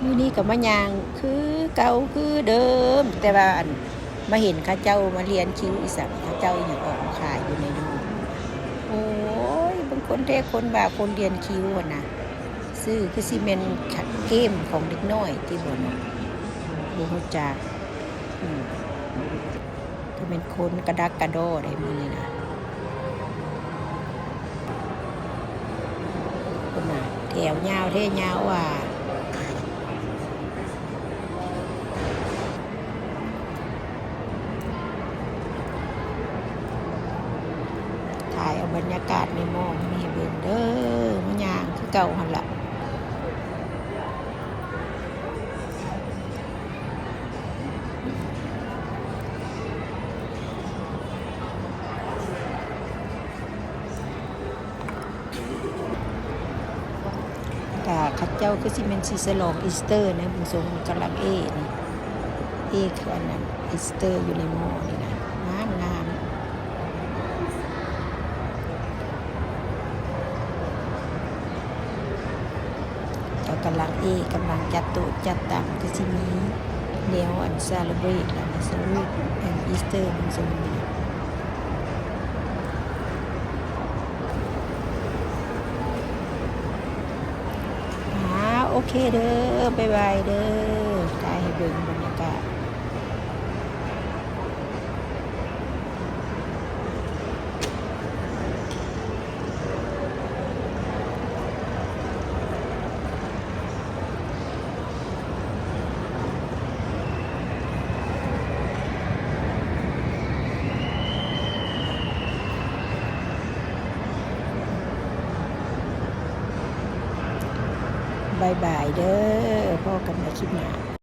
ມື້ນີ້ກໍມາຍ່າງຄືເກົ່າຄືເດີມ ແຕ່ວ່າ ອັນ ມາເຫັນເຂົາເຈົ້າມາລຽນຄິວອີ່ສັງ ເຂົາເຈົ້າອີ່ຫຍັງອອກມາຂາຍຢູ່ໃນນັ້ນ. ໂອ້ຍ ເບິ່ງຄົນແທ້ຄົນວ່າ ຄົນລຽນຄິວຫັ້ນນະ ຊື່ຄືຊິແມ່ນເກມຂອງເດັກນ້ອຍຕິບໍເນາະ ບໍ່ຮູ້ຈັກ. ອືມ ກໍແມ່ນຄົນກະດັກກະດໍໃດມື້ນີ້ນະ. ພຸ້ນນະ ແຖວຍາວແທ້ຍາວວ່າ. ຖ່າຍເອົາບັນຍາກາດໃນມໍ່ນີ້ໃຫ້ເບິ່ງເດີ ມາຍ່າງຄືເກົ່າຫັ້ນລະ. ກະເຂົາເຈົ້າຄືຊິແມ່ນຊິສະຫຼອງອີສເຕີນະ ເບິ່ງຊົງ ກຳລັງເອນີ້ ເອຄືອັນນັ້ນ ອີສເຕີຢູ່ໃນມໍ່ນີ້ນະ ງາມໆ. ກໍກຳລັງເອ ກຳລັງຈັດໂຕະຈັດຕັ່ງ ກໍຊິມີແນວອັນ celebrate ແລ້ວນະ celebrate ອັນ Easter ເບິ່ງຊົງນີ້. ອ່າ ໂອເຄເດີ ບາຍບາຍເດີ ຖ່າຍໃຫ້ເບິ່ງບັນຍາກາດ. ບາຍບາຍເດີ ພໍ້ກັນໃໝ່ຄລິບໜ້າ.